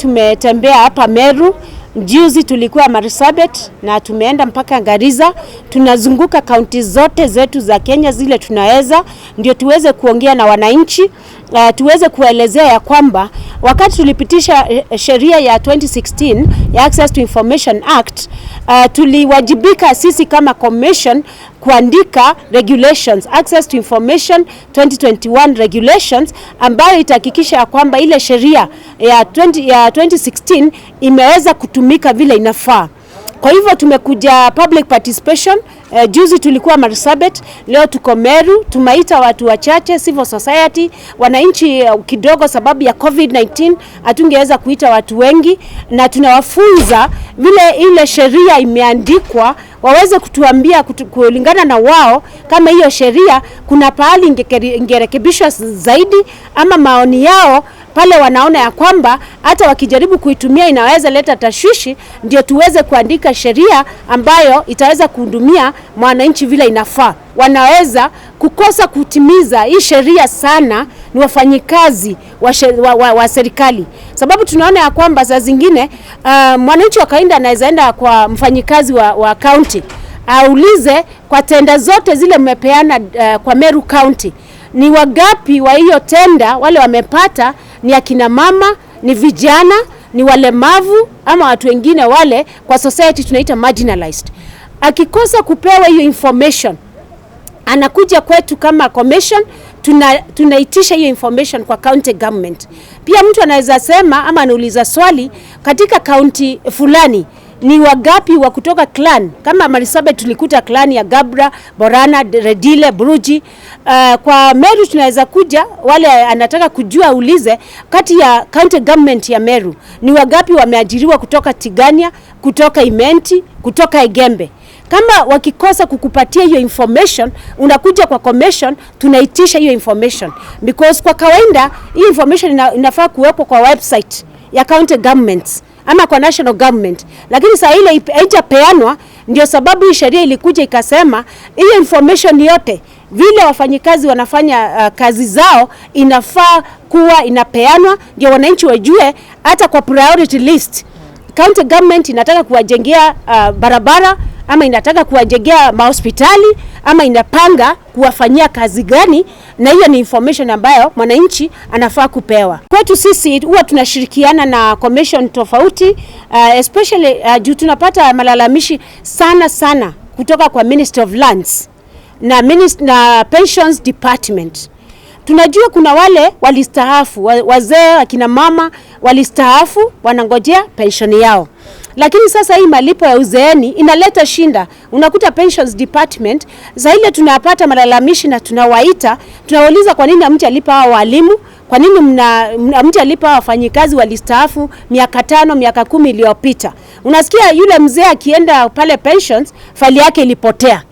Tumetembea hapa Meru, juzi tulikuwa Marsabit na tumeenda mpaka Garissa. Tunazunguka kaunti zote zetu za Kenya zile tunaweza, ndio tuweze kuongea na wananchi, tuweze kuelezea ya kwamba wakati tulipitisha sheria ya 2016 ya Access to Information Act, tuliwajibika sisi kama commission kuandika regulations, Access to Information 2021 regulations, ambayo itahakikisha ya kwamba ile sheria ya 2016 imeweza kutumika vile inafaa. Kwa hivyo tumekuja public participation. Juzi tulikuwa Marsabit, leo tuko Meru. Tumeita watu wachache, civil society, wananchi kidogo, sababu ya COVID-19 hatungeweza kuita watu wengi, na tunawafunza vile ile sheria imeandikwa, waweze kutuambia kulingana na wao kama hiyo sheria kuna pahali ingerekebishwa zaidi, ama maoni yao pale wanaona ya kwamba hata wakijaribu kuitumia inaweza leta tashwishi, ndio tuweze kuandika sheria ambayo itaweza kuhudumia mwananchi vile inafaa. Wanaweza kukosa kutimiza hii sheria sana ni wafanyikazi wa serikali, sababu tunaona ya kwamba saa zingine mwananchi wa kawaida anaweza enda kwa mfanyikazi wa county aulize, kwa tenda zote zile mmepeana kwa Meru County, ni wagapi wa hiyo tenda wale wamepata ni akina mama, ni vijana, ni walemavu ama watu wengine wale kwa society tunaita marginalized. Akikosa kupewa hiyo information, anakuja kwetu kama commission, tunaitisha hiyo information kwa county government. Pia mtu anaweza sema ama anauliza swali, katika county fulani ni wagapi wa kutoka clan kama Marsabit tulikuta clan ya Gabra, Borana, Rendille, Buruji. Kwa Meru tunaweza kuja wale anataka kujua ulize kati ya county government ya Meru ni wagapi wameajiriwa kutoka Tigania, kutoka Imenti, kutoka Igembe. Kama wakikosa kukupatia hiyo information, unakuja kwa commission, tunaitisha hiyo information, because kwa kawaida hii information inafaa kuwekwa kwa website ya county governments ama kwa national government, lakini saa ile haijapeanwa. Ndio sababu hii sheria ilikuja ikasema hiyo information yote vile wafanyikazi wanafanya kazi zao inafaa kuwa inapeanwa, ndio wananchi wajue hata kwa priority list county government inataka kuwajengea barabara ama inataka kuwajengea mahospitali ama inapanga kuwafanyia kazi gani, na hiyo ni information ambayo mwananchi anafaa kupewa. Kwetu sisi huwa tunashirikiana na commission tofauti, especially juu tunapata malalamishi sana sana kutoka kwa Ministry of Lands na Pensions Department. Tunajua kuna wale walistaafu, wazee, akina mama walistaafu, wanangojea pension yao, lakini sasa hii malipo ya uzeeni inaleta shinda. Unakuta Pensions Department za ile tunapata malalamishi na tunawaita, tunawauliza, kwa nini hamjalipa hao walimu? Kwa nini hamjalipa wafanyikazi walistaafu miaka 5, miaka 10 iliyopita? Unasikia yule mzee akienda pale pensions, faili yake ilipotea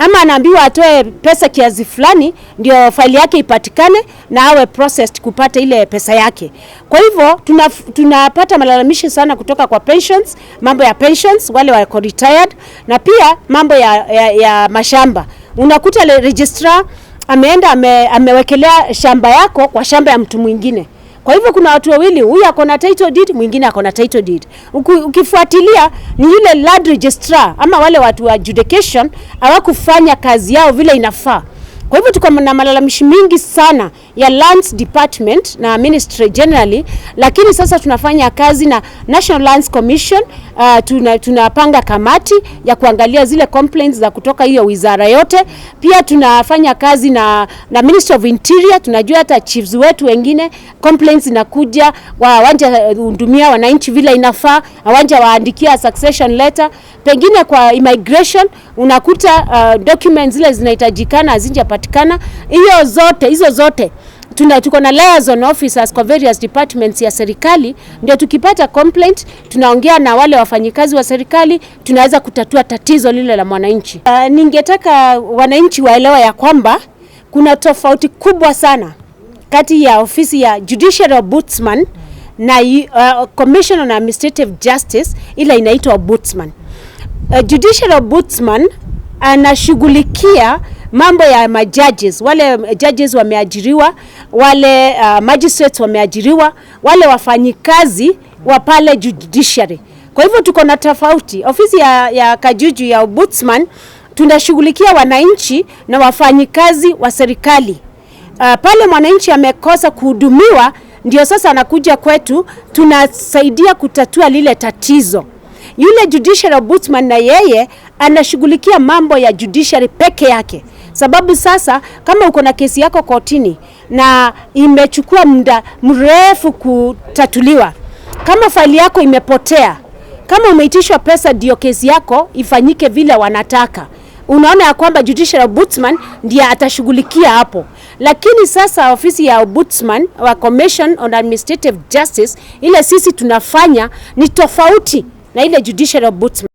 ama anaambiwa atoe pesa kiasi fulani ndio faili yake ipatikane na awe processed kupata ile pesa yake. Kwa hivyo tunapata malalamishi sana kutoka kwa pensions, mambo ya pensions, wale wako retired, na pia mambo ya mashamba. Unakuta registrar ameenda amewekelea shamba yako kwa shamba ya mtu mwingine. Kwa hivyo kuna watu wawili, huyu ako na title deed, mwingine ako na title deed. Ukifuatilia ni yule land registrar ama wale watu wa adjudication hawakufanya kazi yao vile inafaa. Kwa hivyo tuko na malalamishi mingi sana ya Lands Department na ministry generally, lakini sasa tunafanya kazi na National Lands Commission. Tunapanga kamati ya kuangalia zile complaints za kutoka hiyo wizara yote. Pia tunafanya kazi na Ministry of Interior. Tunajua hata chiefs wetu wengine complaints zinakuja, hawanja hudumia wananchi vile inafaa, hawanja waandikia succession letter. Pengine kwa immigration unakuta documents zile zinahitajikana hazijapatikana. Hiyo zote hizo zote tuko na liaison officers kwa various departments ya serikali, ndio tukipata complaint tunaongea na wale wafanyikazi wa serikali, tunaweza kutatua tatizo lile la mwananchi. Ningetaka wananchi waelewa ya kwamba kuna tofauti kubwa sana kati ya ofisi ya Judiciary Ombudsman na Commission on Administrative Justice ile inaitwa Ombudsman. Judicial Ombudsman anashughulikia mambo ya majudges, wale judges wameajiriwa, wale magistrates wameajiriwa, wale wafanyikazi wa pale judiciary. Kwa hivyo tuko na tofauti. Ofisi ya Kajuju ya Ombudsman tunashughulikia wananchi na wafanyikazi wa serikali. Pale mwananchi amekosa kuhudumiwa, ndio sasa anakuja kwetu, tunasaidia kutatua lile tatizo. Yule judiciary ombudsman na yeye anashughulikia mambo ya judiciary peke yake, sababu sasa kama uko na kesi yako kotini na imechukua muda mrefu kutatuliwa, kama faili yako imepotea, kama umeitishwa pesa ndio kesi yako ifanyike vile wanataka, unaona ya kwamba judicial ombudsman ndiye atashughulikia hapo. Lakini sasa ofisi ya ombudsman wa Commission on Administrative Justice, ile sisi tunafanya ni tofauti na ile judicial ombudsman.